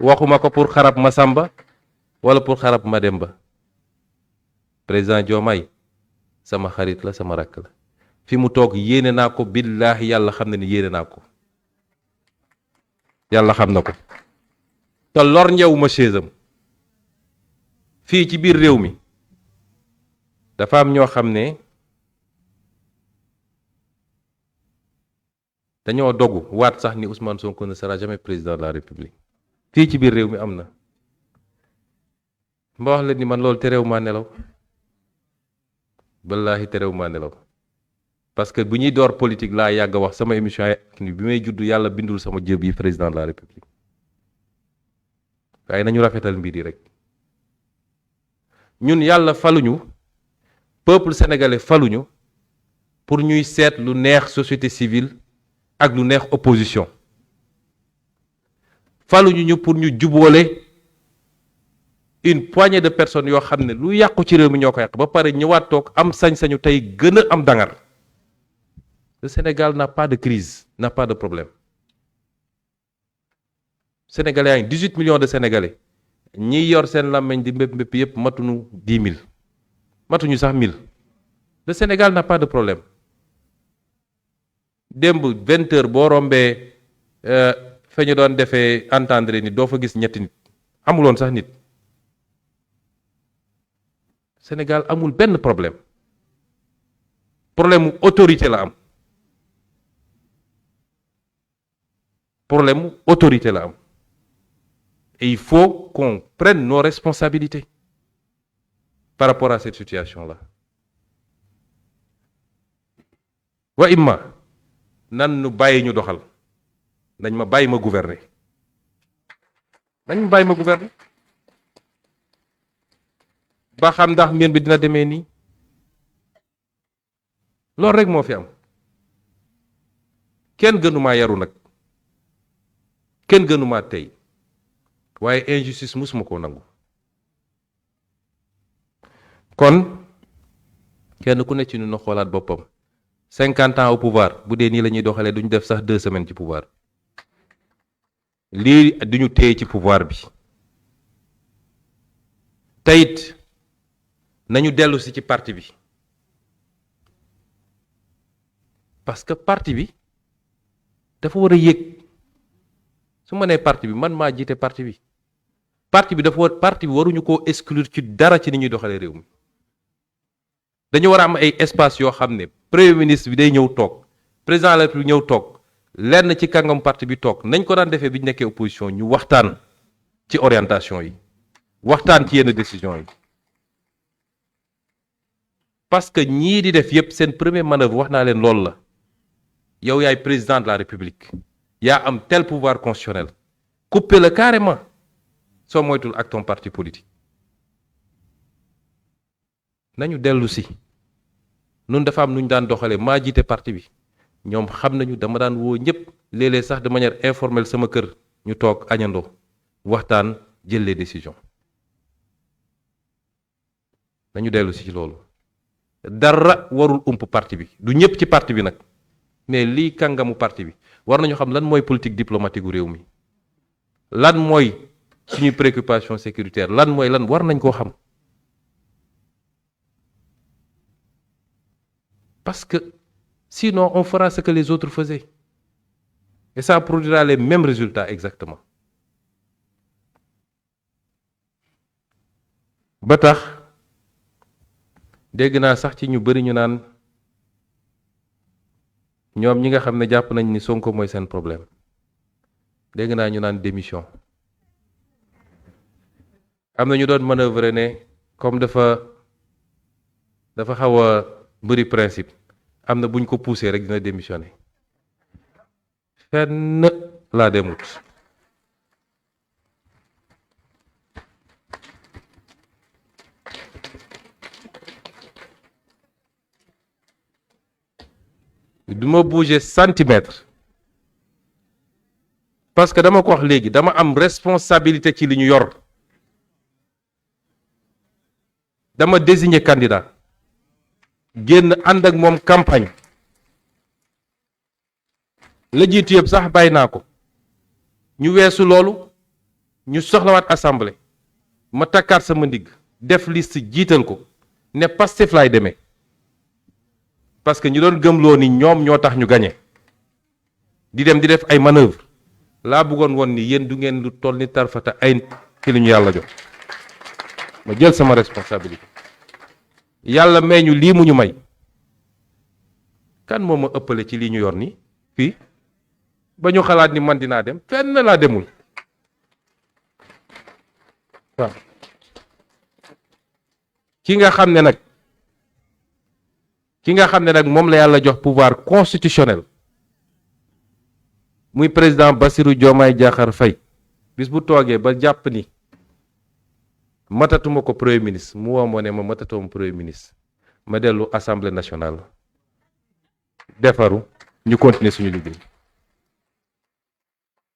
waxuma ko pour xarab Masamba wala pour xarab Mademba. président Diomaye sama xarit la sama rakk la fi mu toog yéene naa ko billaahi yàlla xam na ni yéene naa ko yàlla xam na ko te lor ñëwuma chaisam fii ci biir réew mi dafa am ñoo xam ne dañoo dogu waat sax ni Ousmane Sonko ne sera jamais président de la République fii ci biir réew mi am na. ma wax leen ni man loolu terew maa nelaw wallaahi terew maa nelaw parce que bu ñuy door politique laa yàgg wax sama émission yi bi may judd yàlla bindul sama jëb yi président de la République waaye nañu rafetal mbir yi rek. ñun yàlla faluñu peuple sénégalais faluñu pour ñuy seet lu neex société civile ak lu neex opposition faluñu ñu pour ñu jubóole une poignée de personnes yoo xam ne lu yàqu ci réew mi ñoo ko yàq ba pare ñëwaat toog am sañ-sañu tey gën a am dangar. Le Sénégal n'a pas de crise, n'a pas de problème. Sénégalais yaa ngi 18 millions de Sénégalais ñi yor seen làmmeñ di mbépp yëpp matuñu 10 000 matuñu sax 1000. Le Sénégal n'a pas de problème. démb 20 heures boo rombee fa ñu doon defee entendre ni doo fa gis ñetti nit amuloon sax nit. Sénégal amul benn problème mu autorité la am problème mu autorité la am et il faut qu'on prenne nos responsabilités par rapport à cette situation-là. wa imma nan nu bàyyi ñu doxal nañ ma bàyyi ma gouverner nañ ma bàyyi ma gouverner ba xam ndax mbir bi dina demee nii loolu rek moo fi am kenn gënumaa yaru nag kenn gënumaa tey waaye injustice musuma koo nangu kon kenn ku ne ci ñu na xoolaat boppam 50 ans au pouvoir bu dee nii la ñuy doxalee duñu def sax 2 semaines ci pouvoir lii duñu téye ci pouvoir bi teyit nañu dellu si ci parti bi parce que parti bi dafa war a yëg su ma nee parti bi man maa jiite parti bi parti bi waruñu koo exclure ci dara ci ni ñuy doxalee réew mi dañu war a am ay espace yoo xam ne premier ministre bi day ñëw toog président de la République ñëw toog lenn ci kàngam parti bi toog nañ ko daan defee bi ñu nekkee opposition ñu waxtaan ci orientation yi waxtaan ci yenn décision yi parce que ñii di def yépp seen première manœuvre wax naa leen loolu la yow yaay président de la République yaa am tel pouvoir constitutionnel couper la carrément soo moytul ak ton parti politique nañu dellu si nun dafa am nu ñu daan doxalee maa jiite parti bi ñoom xam nañu dama daan woo ñëpp léeg-léeg sax de manière informelle sama kër ñu toog añandoo waxtaan jël les décisions nañu dellu si ci loolu dara warul ump parti bi du ñëpp ci parti bi nag mais lii kàngamu parti bi war nañu xam lan mooy politique diplomatique gu réew mi lan mooy suñuy préoccupation sécuritaire lan mooy lan war nañ koo xam parce que sinon on fera ce que les autres faisaient et ça produira les mêmes résultats exactement ba tax dégg naa sax ci ñu bari ñu naan ñoom ñi nga xam ne jàpp nañ ni Sonko mooy seen problème dégg naa ñu naan démission am na ñu doon manœuvrer ne comme dafa xaw a bëri principe am na buñ ko poussé rek dina démissionner fenn laa demut du ma bouger centimètre parce que dama ko wax léegi dama am responsabilité ci li ñu yor dama désigner candidat génn ànd ak moom campagne la jiitu yëpp sax bàyyi naa ko ñu weesu loolu ñu soxlawaat assemblée ma takkaat sama ndigg def liste jiital ko ne Pastef laay demee parce que ñu doon gëmloo ni ñoom ñoo tax ñu gañe di dem di def ay manœuvre laa bëggoon woon ni yéen du ngeen lu toll ni tarfata ay ci li ñu yàlla jox ma jël sama responsabilité yàlla may ñu lii mu ñu may kan moo ma ëppale ci lii ñu yor ni fii ba ñu xalaat ni man dinaa dem fenn laa demul waaw ki nga xam ne nag moom la yàlla jox pouvoir constitutionnel muy président Bassirou Diomaye Diakhar Faye bis bu toogee ba jàpp ni matatuma ko premier ministre mu woo moo ne ma matatuma premier ministre ma dellu assemblée nationale defaru ñu continuer suñu liggéey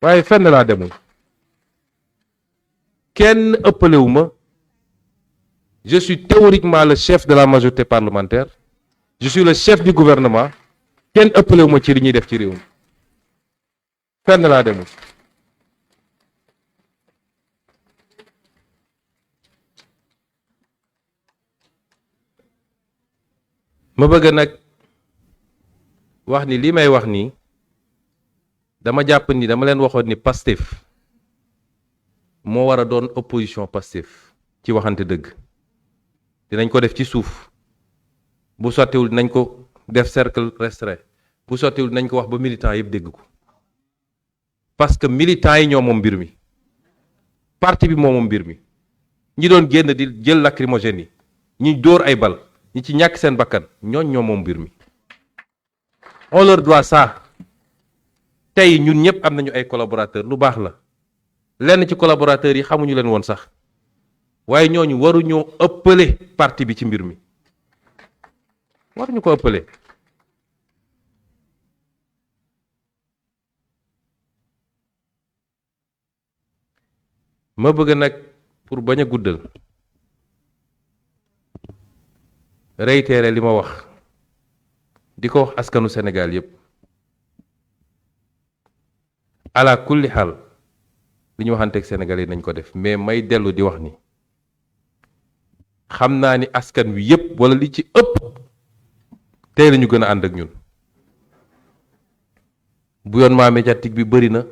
waaye fenn laa demul kenn ëppalewu ma je suis théoriquement le chef de la majorité parlementaire je suis le chef du gouvernement kenn ëppalewu ma ci li ñuy def ci réew mi fenn laa demul ma bëgg nag wax ni li may wax nii dama jàpp ni dama leen waxoon ni Pastef moo war a doon opposition Pastef ci waxante dëgg dinañ ko def ci suuf bu sottiwul dinañ ko def cercle restreint bu sottiwul dinañ ko wax ba militants yëpp dégg ko parce que militants yi ñoo moom mbir mi parti bi moo moom mbir mi ñi doon génn di jël lacrymogène yi ñi dóor ay bal ñi ci ñàkk seen bakkan ñooñ ñoo moom mbir mi on leur doit ça. tey ñun ñëpp am nañu ay collaborateurs lu baax la lenn ci collaborateurs yi xamuñu leen woon sax waaye ñooñu waruñoo ëppale parti bi ci mbir mi waruñu ko ëppale. ma bëgg nag pour bañ a guddal réitérer li ma wax di ko wax askanu Sénégal yépp ala kulli xaal li ñu waxanteeg Sénégal yi nañ ko def mais may dellu di wax ni xam naa ni askan wi yépp wala li ci ëpp tey lañu gën a ànd ak ñun bouillonnement médiatique bi bëri na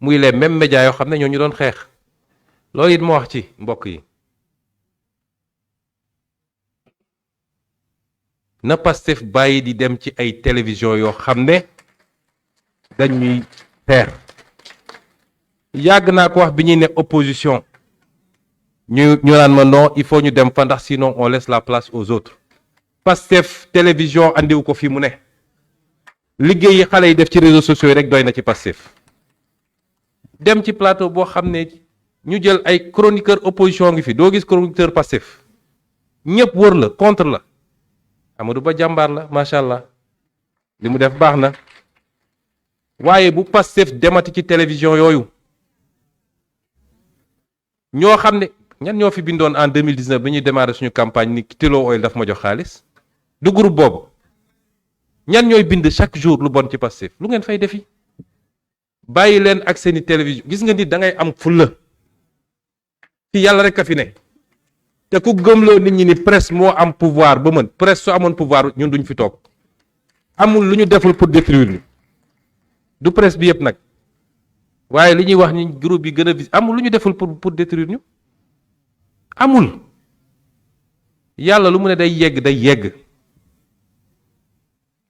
muy les mêmes médias yoo xam ne ñoo ñu doon xeex loolu it ma wax ci mbokk yi na Pastef bàyyi di dem ci ay télévision yoo xam ne dañuy xeex yàgg naa ko wax bi ñuy ne opposition ñu naan ma non il faut ñu dem fa ndax sinon on laisse la place aux autres Pastef télévision andiwu ko fi mu ne liggéey yi xale yi def ci réseaux sociaux yi rek doy na ci Pastef dem ci plateau boo xam ne ñu jël ay chroniqueur opposition ngi fi doo gis chroniqueur Pastef ñëpp wër la contre la Amadou Ba jàmbaar la macha allah li mu def baax na waaye bu Pastef demati ci télévision yooyu ñoo xam ne ñan ñoo fi bindoon en 2019 bi ñuy démarrer suñu campagne ni Tullow Oil daf ma jox xaalis du groupe boobu ñan ñooy bind chaque jour lu bon ci Pastef lu ngeen fay defi bàyyi leen ak seeni télévision gis nga nit da ngay am fulla fi yàlla rek a fi ne te ku gëmloo nit ñi ni presse moo am pouvoir ba mën presse su amoon pouvoir ñun duñ fi toog amul lu ñu deful pour détruire ñu du presse bi yëpp nag waaye li ñuy wax ni groupe yi gën a vis amul lu ñu deful pour détruire ñu amul yàlla lu mu ne day yegg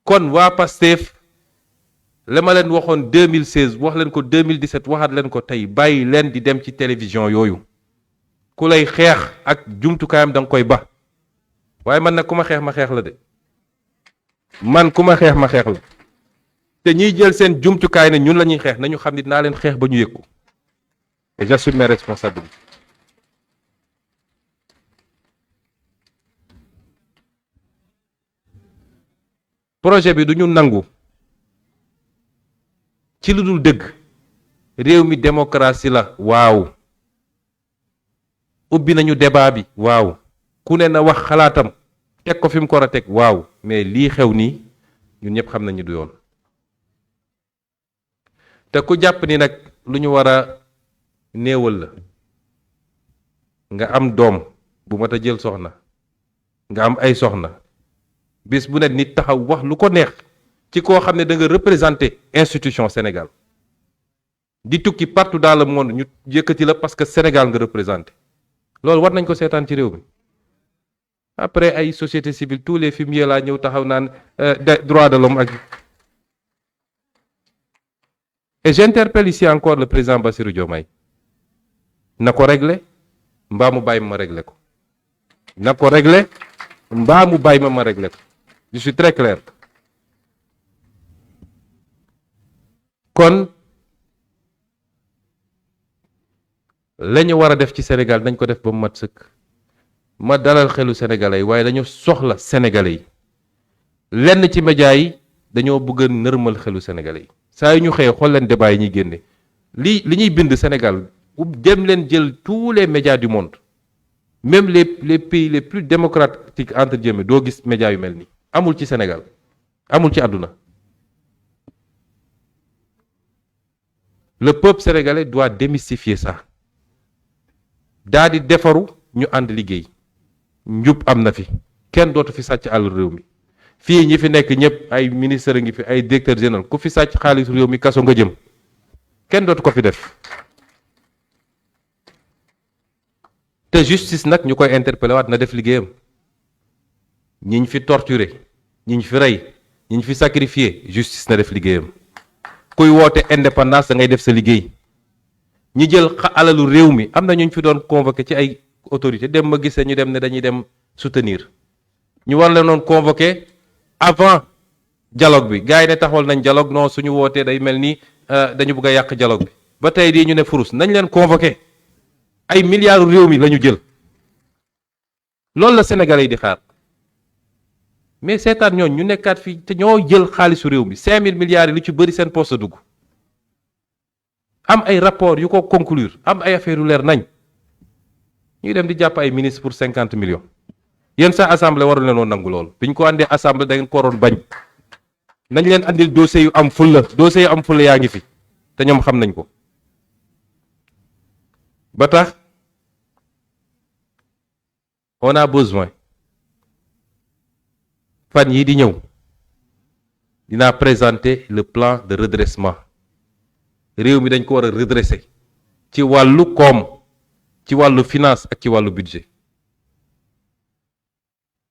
kon waa Pastef la ma leen waxoon 2016 wax leen ko 2017 waxaat leen ko tey bàyyi leen di dem ci télévision yooyu ku lay xeex ak jumtukaayam da nga koy ba waaye man nag ku ma xeex ma xeex la de man ku ma xeex ma xeex la te ñiy jël seen jumtukaay ne ñun la ñuy xeex nañu xam ni dinaa leen xeex ba ñu yëg ko et j'assume mes responsabilités. projet bi du ñu nangu ci lu dul dëgg réew mi démocratie la waaw ubbi nañu débat bi waaw ku ne na wax xalaatam teg ko fi mu ko war a teg waaw mais lii xew nii ñun ñëpp xam nañu du yoon te ku jàpp ni nag lu ñu war a néewal la nga am doom bu mat a jël soxna nga am ay soxna bis bu ne nit taxaw wax lu ko neex ci koo xam ne da nga représenter institution Sénégal di tukki partout dans le monde ñu yëkkati la parce que Sénégal nga représenté loolu war nañ ko seetaan ci réew mi après ay société civile tous les fumiers laa ñëw taxaw naan droit de l'homme ak et j'interpelle ici encore le président Bassirou Diomaye na ko régler mbaa mu bàyyi ma régler ko na ko régler mbaa mu bàyyi ma régler ko je suis très clair kon la ñu war a def ci Sénégal dañ ko def ba mu mat sëkk ma dalal xelu sénégalais yi waaye dañu soxla sénégalais yi lenn ci médias yi dañoo bëgg a nërmal xelu sénégalais yi saa yu ñu xëyee xool leen débat yi ñuy génne li ñuy bind Sénégal dem leen jël tous les médias du monde même les pays les plus démocratiques entre guillemets doo gis médias yu mel nii amul ci Sénégal amul ci àdduna le peuple sénégalais doit démystifier ça daa di defaru ñu ànd liggéey njub am na fi kenn dootu fi sàcc àll réew mi fii ñi fi nekk ñëpp ay ministre ngi fi ay directeur général ku fi sàcc xaalis réew mi kaso nga jëm kenn dootu ko fi def te justice nag ñu koy interpellé waat na def liggéeyam ñi ñu fi torturé ñi ñu fi rey ñi ñu fi sacrifié justice na def liggéeyam kuy woote indépendance da ngay def sa liggéey ñi jël alalu réew mi am na ñu fi doon convoqué ci ay autorité dem ma gisee ñu dem ne dañuy dem soutenir ñu war leen doon convoqué avant dialogue bi gars yi ne taxawal nañ dialogue non suñu wootee day mel ni dañu bëgg a yàq dialogue bi ba tey di ñu ne furus nañ leen convoqué ay milliards réew mi la ñu jël loolu la Sénégalais yi di xaar mais seetaan ñooñ ñu nekkaat fii te ñoo jël xaalisu réew mi 5000 milliards yi lu ci bëri seen poste dugg am ay rapport yu ko conclure am ay affaire yu leer nañ ñuy dem di jàpp ay ministre pour 50 millions yéen sax assemblée warul leen woon nangu lool bi ñu ko àndee assemblée da ngeen ko waroon bañ nañ leen andil dossier yu am fulla yaa ngi fi te ñoom xam nañ ko ba tax on a besoin fan yii di ñëw dinaa présenter le plan de redressement réew mi dañ ko war a redresser ci wàllu koom ci wàllu finance ak ci wàllu budget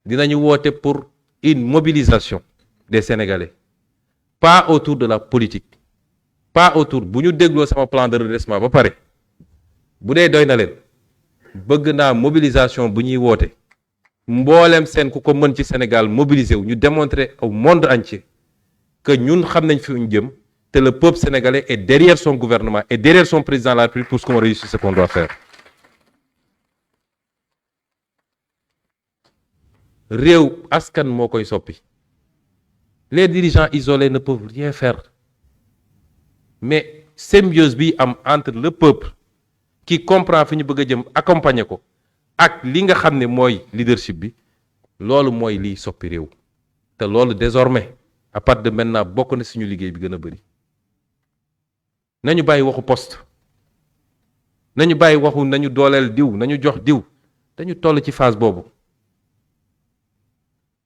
dinañu woote pour une mobilisation des Sénégalais pas autour de la politique pas autour bu ñu dégloo sama plan de redressement ba pare bu dee doy na leen bëgg naa mobilisation bu ñuy woote mboolem seen ku ko mën ci Sénégal mobiliser wu ñu démontrer au monde entier que ñun xam nañ fi ñu jëm te le peuple sénégalais est derrière son gouvernement et derrière son président de la République pour qu'on réussisse ce qu'on doit faire. réew askan moo koy soppi les dirigeants isolés ne peuvent rien faire mais symbiose bi am entre le peuple qui comprend fi ñu bëgg a jëm accompagner ko ak li nga xam ne mooy leadership bi loolu mooy liy soppi réew te loolu désormais à partir de maintenant bokk na suñu liggéey bi gën a bëri nañu bàyyi waxu poste nañu bàyyi waxu nañu dooleel diw nañu jox diw dañu toll ci phase boobu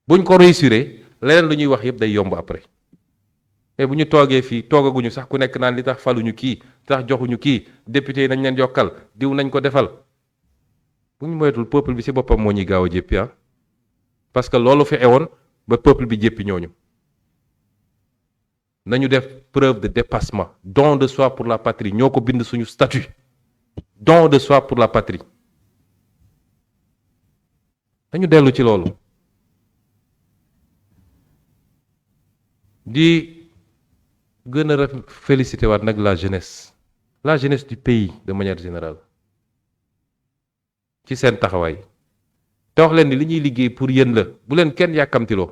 buñ ko réussiré leneen lu ñuy wax yëpp day yomb après mais bu ñu toogee fii toogaguñu sax ku nekk naan li tax faluñu kii li tax joxuñu kii député yi nañ leen yokkal diw nañ ko defal bu ñu moytul peuple bi ci boppam moo ñuy gaaw a jéppi parce que loolu fi ewoon ba peuple bi jéppi ñooñu nañu def preuve de dépassement don de soi pour la patrie ñoo ko bind suñu statut don de soi pour la patrie dañu dellu ci loolu di gën a félicité waat nag la jeunesse du pays de manière générale ci seen taxawaay te wax leen ni li ñuy liggéey pour yéen la bu leen kenn yàkkamtiloo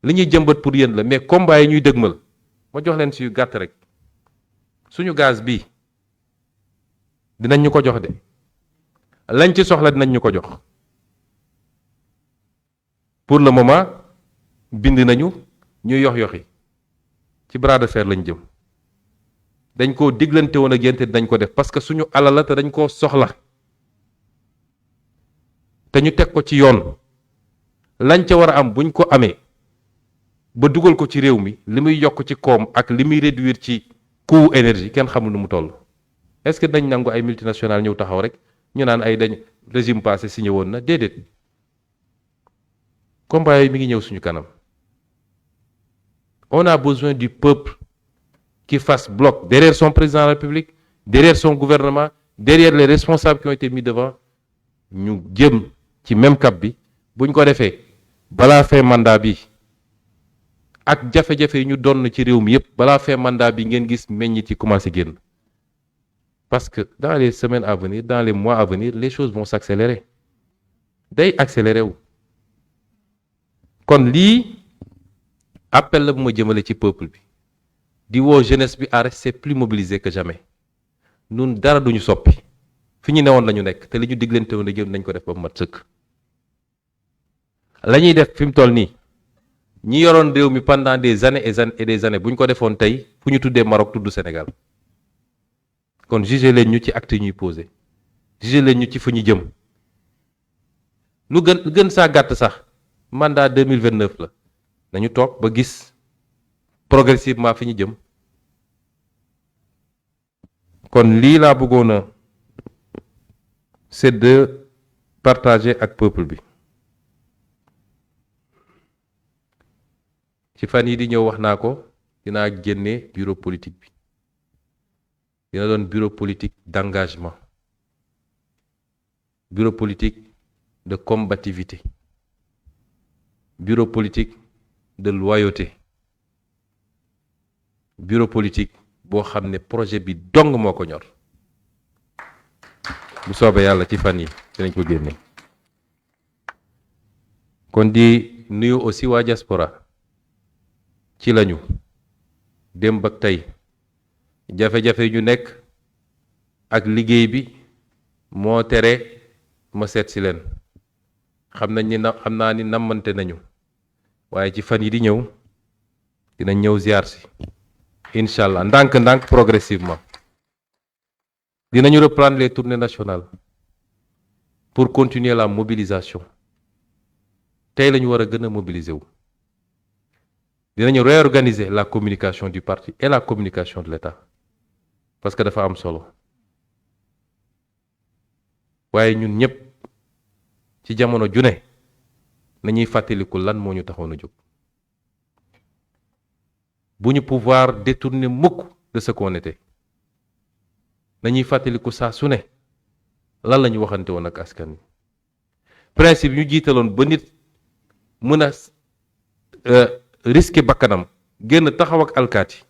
li ñuy jëmbat pour yéen la mais combat yi ñuy dëgmal ma jox leen si yu gàtt rek suñu gaz bi dinañ ñu ko jox de lañ ci soxla dinañ ñu ko jox pour le moment bind nañu ñuy yox-yoxi ci bras de fer lañ jëm dañ koo diglante woon ak yéen te dañ ko def parce que suñu alal la te dañ koo soxla te ñu teg ko ci yoon lañ ca war a am buñ ko amee ba dugal ko ci réew mi li muy yokk ci koom ak li muy réduire ci coût énergie kenn xamul nu mu toll est-ce que dañ nangu ay multinationales ñëw taxaw rek ñu naan ay dañ régime passé signé woon na déedéet combat yooyu mi ngi ñëw suñu kanam on a besoin du peuple qui fasse bloc derrière son président de la République derrière son gouvernement derrière les responsables qui ont été mis devant ñu jëm ci même cap bi buñ ko defee balaa fin mandat bi ak jafe-jafe yi ñu doon ci réew mi yépp balaa fin mandat bi ngeen gis meññit yi commencé génn parce que dans les semaines à venir dans les mois à venir les choses vont s'accélérer day accélérer wu kon lii appel la bu ma jëmale ci peuple bi di woo jeunesse bi à rester plus mobilisé que jamais nun dara duñu soppi fi ñu newoon la ñu nekk te li ñu diglante woon a nañ ko def ba mu mat sëkk la ñuy def fi mu toll nii ñi yoroon réew mi pendant des années et des années bu ñu ko defoon tey fu ñu tuddee Maroc tudd Sénégal kon jugé leen ñu ci acte yi ñuy posé jugé leen ñu ci fu ñu jëm lu gën saa gàtt sax mandat 2029 la nañu toog ba gis progressivement fi ñu jëm kon lii laa bëggoon a c'est de partager ak peuple bi ci fan yi di ñëw wax naa ko dinaa génne bureau politique bi dina doon bureau politique d'engagement bureau politique de combativité bureau politique de loyauté bureau politique boo xam ne projet bi dong moo ko ñor bu soobee yàlla ci fan yi dinañ ko génne. kon di nuyu aussi waa diaspora ci lañu démb ak tey jafe-jafe yu ñu nekk ak liggéey bi moo tere ma seet si leen xam naa ni nammante nañu waaye ci fan yi di ñëw dinañ ñëw ziar si incha allah ndànk-ndànk progressivement dinañu reprendre les tournées nationales pour continuer la mobilisation tey la ñu war a gën a mobiliser wu dinañu réorganiser la communication du parti et la communication de l'État parce que dafa am solo waaye ñun ñëpp ci jamono ju ne nañuy fàttaliku lan moo ñu taxoon a jóg bu ñu pouvoir détourner mukk de ce qu'on était nañuy fàttaliku saa su ne lan la ñu waxante woon ak askan wi principe ñu jiitaloon ba nit mën a risquer bakkanam génn taxaw ak alkaati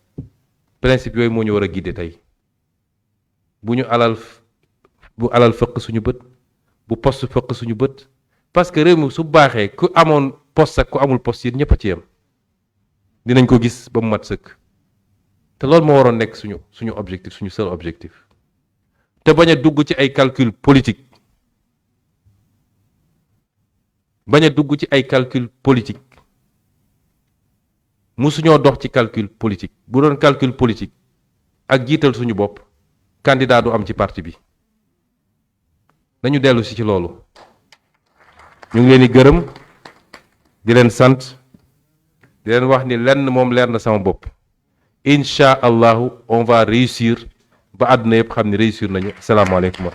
principe yooyu moo ñu war a guider tey bu alal fëq suñu bët bu poste fëq suñu bët parce que réew mi su baaxee ku amoon poste ak ku amul poste yi ñëpp a ci yem dinañ ko gis ba mu mat sëkk te loolu moo waroon nekk suñu objectif suñu seul objectif te bañ a dugg ci ay calcul politique musuñoo dox ci calcul politique bu doon calcul politique ak jiital suñu bopp candidat du am ci parti bi nañu dellu si ci loolu ñu ngi leen di gërëm di leen sant di leen wax ni lenn moom leer na sama bopp incha allahu on va réussir ba àdduna yëpp xam ne réussir nañu asalaamaaleykum.